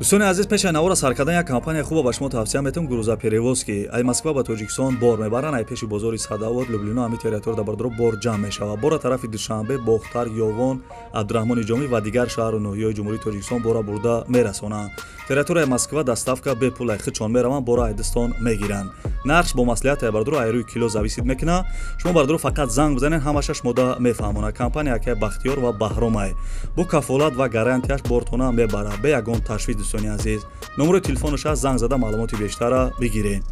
Дӯстони азиз, пеши навора сар кардан як компания хуба ба шумо тавсия метавам: грузоперевозки. Ай Москва ба Тоҷикистон бор мебаранд. Ай пеши бозори Садовод, Люблино, ҳами территория бардоро бор ҷамъ мешавад. Бора тарафи Душанбе, Бохтар, Ёвон, Абдураҳмони Ҷомӣ ва дигар шаҳру ноҳияҳои Ҷумҳурии Тоҷикистон бора бурда мерасонанд. Территорияи Москва доставка бепул, ай худшон мераванд, бора айдистон мегиранд. Нархш бо маслиҳат, ай бардоро, ай рӯи кило зависит мекунад. Шумо, бардоро, фақат занг бизанед, ҳамаша шумода мефаҳмонад. Компания акай Бахтиёр ва Баҳромай бо кафолат ва гарантияш бортона мебарад бе ягон ташвиш. Дӯстони азиз, номерои телефонаш аст, занг зада маълумоти бештара бигиред.